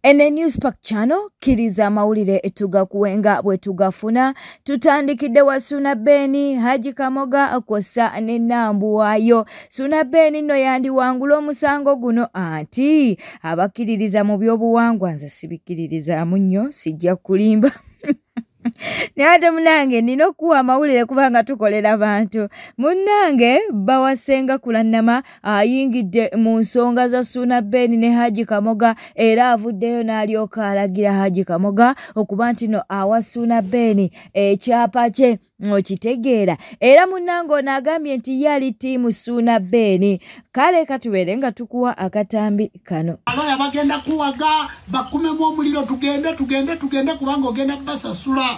Ene Newspack Channel kkiriza amawulire tugakuwenga bwe tugafuna. Tutandikidde wa Ssuuna Ben, Haji Kamoga kwossa ne Nambwayo. Ssuuna Ben nno yandiwangula omusango guno anti abakkiririza mu by'obuwangwa, nze sibikkiririzaamu nnyo, sijja kulimba. Naye ate munnange nina okuwa amawulire kubanga tukolera bantu. Munnange bawasenga Kulannama ayingidde mu nsonga za Ssuuna Ben ne Haji Kamoga, era avuddeyo n'alyoka alagira Haji Kamoga okuba nti no awa Ssuuna Ben ekyapa kye, okitegeera. Era munnange ono agambye nti ye ali ttiimu Ssuuna Ben. Kale katubeere nga tukuwa akatambi kano. Abaya bagenda kuwaga bakumemu omuliro, tugende tugende tugende kubanga ogenda basasula.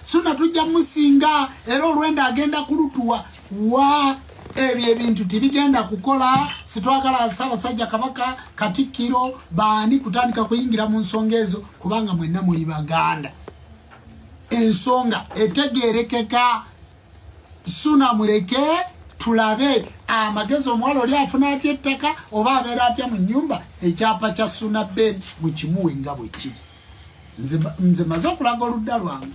Suna tujja musinga era olwenda agenda kulutuwa wa ebyo ebintu tibigenda kukola. Sitwagala Ssaabasajja Kabaka, Katikkiro, baani kutandika kuyingira mu nsonga ezo kubanga mwenna muli Baganda. Ensonga etegeerekeka. Suna muleke tulabe amagezi omuwala oli afuna atya ettaka oba abeera atya mu nnyumba. Ekyapa kya Ssuuna Ben mukimuwe nga bwe kiri. Nze maze okulaga oludda lwange,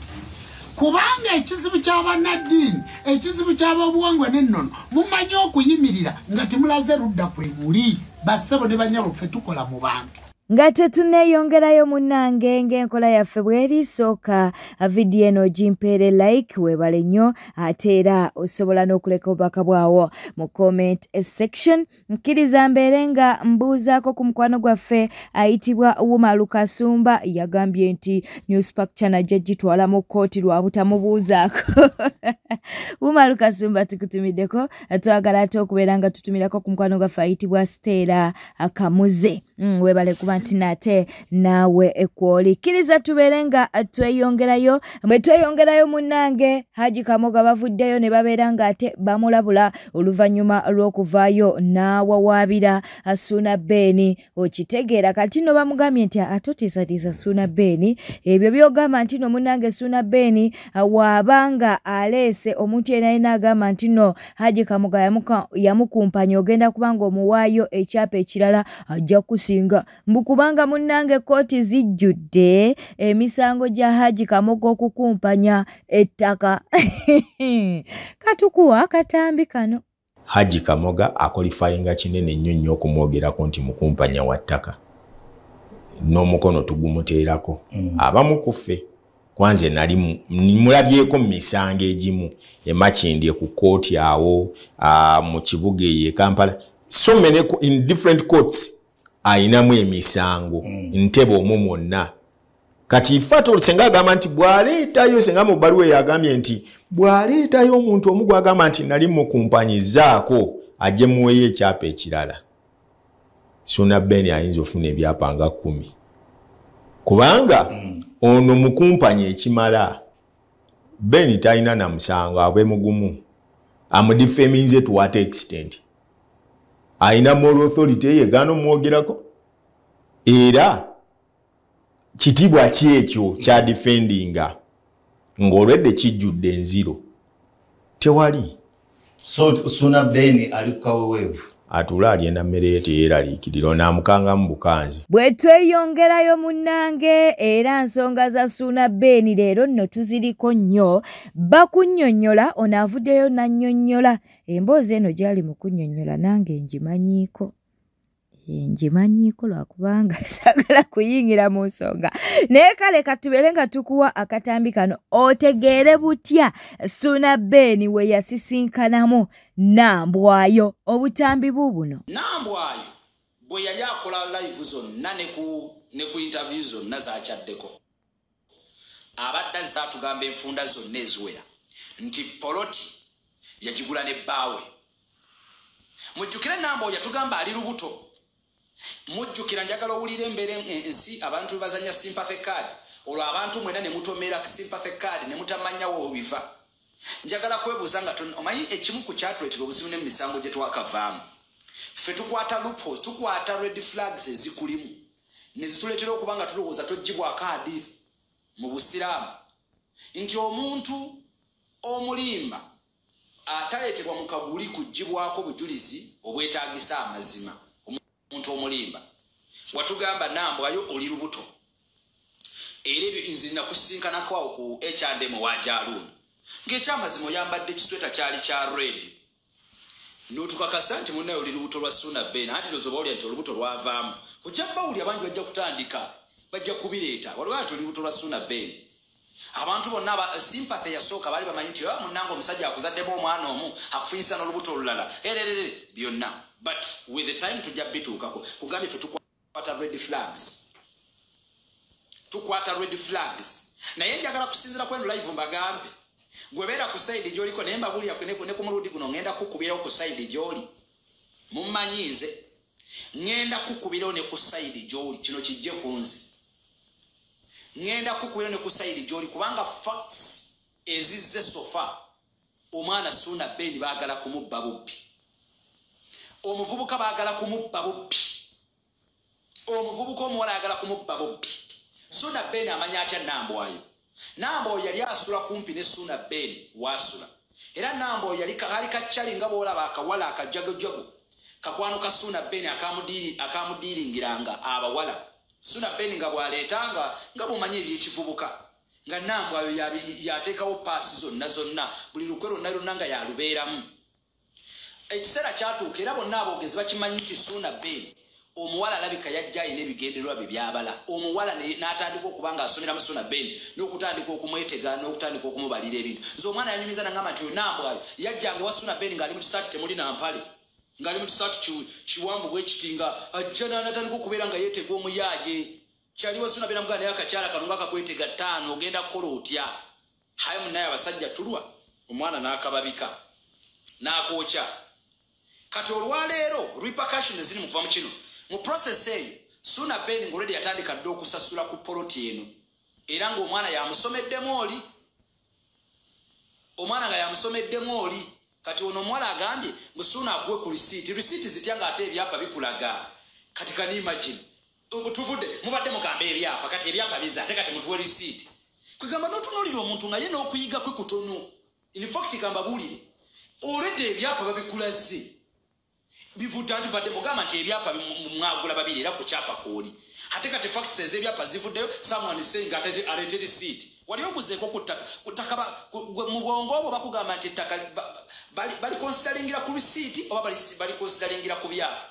kubanga ekizibu ky'abannaddiini, ekizibu ky'abobuwangwa n'ennono, mumanyi okuyimirira nga temulaze ludda kwe muli. Bassebo ne bannyabo, ffe tukola mu bantu. Nga tetunneeyongerayo munnange, ng'enkola yaffe bw'eri, sooka vidiyo eno ogimpeere like, weebale nnyo, ate era osobola n'okuleka obubaka bwawo mu comment section. Nkiriza mbeere nga mbuuzaako ku mukwano gwaffe ayitibwa Wumalu Kasumba, yagambye nti Newspark Channel ajja gitwala mu kkooti lwa butamubuuzaako. Wumalu Kasumba tukutumiddeko, twagala ate okubeera nga tutumirako ku mukwano gwaffe ayitibwa Stella Kamuze. Weebale kuba nti nate naawe kwoli. Kkiriza tubeere nga tweyongerayo. Bwe tweyongerayo munnange, Haji Kamoga bavuddeyo ne babeera ng'ate bamulabula oluvannyuma lw'okuvaayo n'awawaabira Ssuuna Ben, okitegeera. Kati nno bamugambye nti atotiisatiisa Ssuuna Ben, ebyo by'ogamba nti no munnange Ssuuna Ben waabanga aleese omuntu yenna yenna agamba nti no Haji Kamoga yamukumpanya, ogenda kubanga omuwaayo ekyapa ekirala, ajja kusinga. Mbu kubanga munnange kkooti zijjudde emisango gya Haji Kamoga okukumpanya ettaka. Katukuwa akatambi kano. Haji Kamoga aqualifyinga kinene nnyo nnyo okumwogerako nti mukumpanya wa ttaka, n'omukono tugumuteerako. Abamu ku ffe kwanze nali mulabyeko mu misango egimu e Makindye ku kkooti awo, mu kibuga eyo e Kampala, so many in different courts ayinamu emisango ntebe omwo mwonna. Kati ife senga agamba nti bw'aleetayo, senga mu bbaluwa eyo agambye nti bw'aleetayo omuntu omu gw'agamba nti nali mukumpanyizaako, ajje muweeyo ekyapa ekirala, Ssuuna Ben ayinza ofuna ebyapa nga 10, kubanga ono mukumpanya ekimala. Ben talina na musango, abe mugumu amudefaminze to what extent? Ayina moral authority yegaana omwogerako, era kitibwa ki ekyo kya defendinga ng'olwedde kijjudde enziro? Tewali. So Ssuuna Ben ali ku kaweweevu. Atuula alyenda mmere ye, teyeeraliikirira, onaamukangamu bukanzi. Bwe tweyongerayo munnange, era nsonga za Ssuuna Ben leero nno tuziriko nnyo. Bakunnyonnyola, ono avuddeyo n'annyonnyola emboozi eno gy'ali mu kunnyonnyola, nange ngimanyiiko, ngimanyiiko lwakubanga saagala kuyingira mu nsonga, naye kale katubeere nga tukuwa akatambi kano otegeere butya Ssuuna Ben we yasisinkanamu Nambwayo. Obutambi buubuno. Nambwayo bwe yali akola live zonna ne ku interview zonna zakyaddeko, abadde azze atugamba enfunda zonna eziwera nti poloti yagigula ne bbaawe. Mujjukire Nambwayo yatugamba ali lubuto. Mujjukira, njagala owulira embeera ensi abantu bazanya sympathy card, olwo abantu mwena ne mutomera sympathy card ne mutamanyawo biva. Njagala kwebuuza nga omanyi ekimu ku kyatuleetera obuzibu n'emisango gye twakavaamu, ffe tukwata loopholes, tukwata red flags ezikulimu ne zituleetera okuba nga tulowooza toggyibwako hadith mu Busiraamu nti omuntu omulimba ataleetebwa mu kaguli kuggyibwako bujulizi obwetaagisa amazima. Omuntu omulimba Watugamba Nambwayo oli lubuto. Era ebyo nze nakusinkanako awo ku H&M wa Jaluuni. Ng'ekyamazima oyambadde kisweta kyali kya red. N'otukakasa nti munnaye oli lubuto lwa Ssuuna Ben, anti ndowooza oba nti olubuto lwavaamu. Ojja bawulira bangi bajja kutandika, bajja kubireeta. Waliwo nti oli lubuto lwa Ssuuna Ben. Abantu bonna sympathy yasooka baali bamanyi nti munnange omusajja akuzaddemu omwana omu akufunyisa n'olubuto olulala. Ererere byonna. But with the time tujja bituukako. Kugambye ffe tukwata red flags. Tukwata red flags. Naye njagala kusinziira ku eno live mbagambe. Gwe beera ku side gy'oliko naye mbabuulira ne ku mulundi guno ngenda kukubirawo ku side gy'oli. Mummanyi nze. Ngenda kukubirawo ne ku side gy'oli. Kino kijje ku nze. Ngenda kukubirawo ne ku side gy'oli kubanga facts ezizze sofa. Omwana Ssuuna Ben baagala kumubba bubbi. Omuvubuka baagala kumubba bubbi. Omuvubuka omuwala ayagala kumubba bubbi. Ssuuna Ben amanya atya Nambwayo? Nambwayo yali asula kumpi ne Ssuuna Ben wasula. Era Nambwayo yali kali kakyali nga bw'olaba akawala akajagojago. Kakwano ka Ssuuna Ben akamudiiringiranga abawala. Ssuuna Ben nga bw'aleetanga nga bw'omanyi ebyekivubuka. Nga Nambwayo yateekawo paasi zonna zonna. Buli lukwe lwonna lwonna nga yalubeeramu. Ekiseera kyatuuka era bonna aboogezi bakimanyi nti Ssuuna Ben omuwala alabika yajja alina ebigendererwa bye byabala. Omuwala n'atandika okuba ng'asomera mu Ssuuna Ben n'okutandika okumwetega n'okutandika okumubalira ebintu. Nze omwana yanyumiza n'angamba nti oyo Nambwayo yajjanga ewa Ssuuna Ben ng'ali mu kisaati temuli na mpale. Ng'ali mu kisaati kiwanvu bwe kiti nga ajja n'atandika okubeera nga yeetega omuyaaye. Kyali wa Ssuuna Ben amugamba naye akakyala kano nga kakwetega ttaano ogenda kukola otya? Haye munnaye abasajja tulwa omwana n'akababika n'akookya. Kati olwaleero repercussions eziri mu kuva mu kino. Mu process eyo Ssuuna Ben ng'already yatandika dda okusasula ku poloti eno. Era ng'omwana yamusomeddemu oli. Omwana nga yamusomeddemu oli. Kati ono omuwala agambye mbu Ssuuna akuwe ku receipt. Receipt zitya ng'ate ebyapa bikulaga. Kati can you imagine? Tuvudde mubadde mugamba ebyapa kati ebyapa biza ate kati mutuwe receipt. Kwegamba n'otunuulira omuntu nga ye n'okuyiga kwe kutono. In fact gamba buulire. Already ebyapa babikulaze. Bivudde anti badde mugamba nti ebyapa mwagula babiri era ku kyapa kw'oli. Ate kati facts ez'ebyapa zivuddeyo, someone is saying aleete receipt. Wali oguzeeko ku ttaka, mu bwongo obwo bakugamba nti ettaka bali consideringira ku receipt oba bali consideringira ku byapa.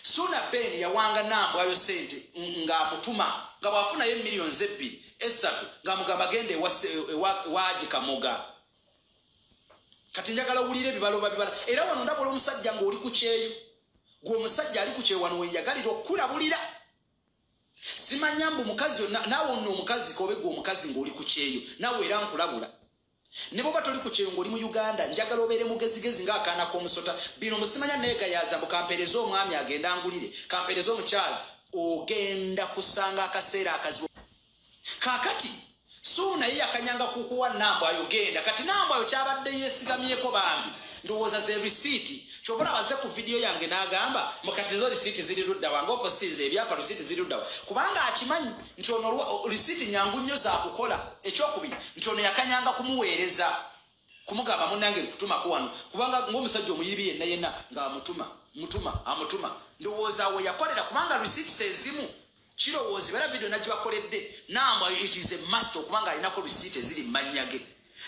Ssuuna Ben yawanga Nambwayo ssente ng'amutuma nga bw'afunayo millions 2 3 ng'amugamba genda ewa Kamoga. Kati njagala owulire ebibalo babibala. Era wano ndabula omusajja ng'oli ku kyeyo. Gwe omusajja ali ku kyeyo wano we njagalira okukulabulira. Simanya mbu mukazi naawe nno omukazi kobe gwe omukazi ng'oli ku kyeyo naawe era nkulabula. Ne bw'oba toli ku kyeyo ng'oli mu Uganda njagala obeere mugezigezi ng'akaana k'omusota. Bino musimanya neegayaaza mbu kampeereze omwami agenda angulire, kampeereze omukyala, ogenda kusanga akaseera akazibu. Kaakati Ssuuna ye yakanyanga kukuwa Nambwayo genda. Kati Nambwayo kyabadde yeesigamyeko bambi ndowooza ze receipt. Kyova olaba azze ku vidiyo yange n'agamba mukati zo receipt ziri ludda wa ng'opositiza ebyapa receipt ziri ludda wa. Kubanga akimanyi nti ono receipt nyangu nnyo za kukola. Ekyokubiri nti ono yakanyanga kumuweereza kumugamba munnange nkutumako wano kubanga ng'omusajja omuyiribi yenna yenna ng'amutuma mutuma amutuma. Ndowooza we yakolera kubanga receipts ezimu kirowoozi era video nagibakoledde. Nambwayo it is a must okubanga alinako receipt eziri mu mannya ge.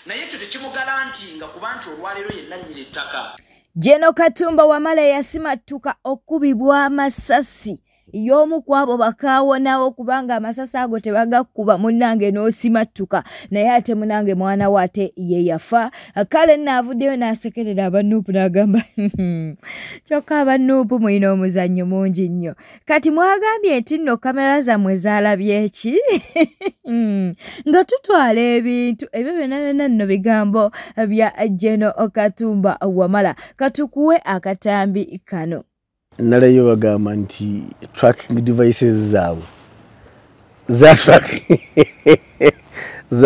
Naye ekyo tekimugalantinga kuba nti olwaleero yenna nnyini ttaka. Jeno Katumba Wamala yasimattuka okubibwa amasasi. Y'omu ku abo bakaawonawo kubanga amasasi ago tebagakuba munnange n'osimattuka. Naye ate munnange mwana we ate ye yafa. Kale nno avuddeyo n'asekerera abanuupu n'agamba kyokka abanuupu mulina omuzannyo mungi nnyo. Kati mwagambye nti nno kamera zammwe zaalabye ki? Nga tutwala ebintu ebyo byonna byonna nno bigambo bya Jeno Katumba Wamala. Katukuwe akatambi kano. Nalayo bagamba nti tracking devices zaabwe za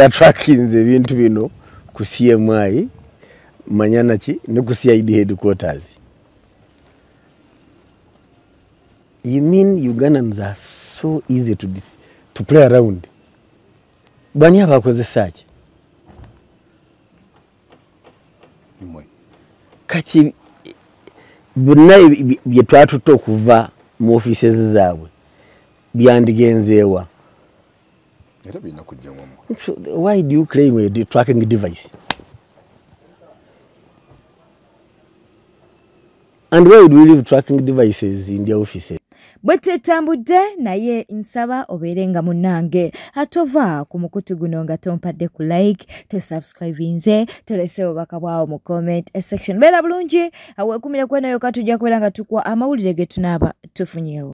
tracking ebintu bino ku CMI manyana ki ne ku CID headquarters. You mean Ugandans are so easy to play around? Bani abakozesa ki? Kati bonna bye twatutte okuva mu offices zaabwe Byandigenzeewa. Era birina kujja wamu. Why do you claim a tracking device? And why do we leave tracking devices in the offices? Bwe tetambudde, naye nsaba obeere nga munnange atova ku mukutu guno nga tompadde ku like, tosubscribinze, tolese obubaka bwawo mu comment section. Beera bulungi, weekumire kwenayo, katujja kubeera nga tukuwa amawulire ge tunaaba tufunyeewo.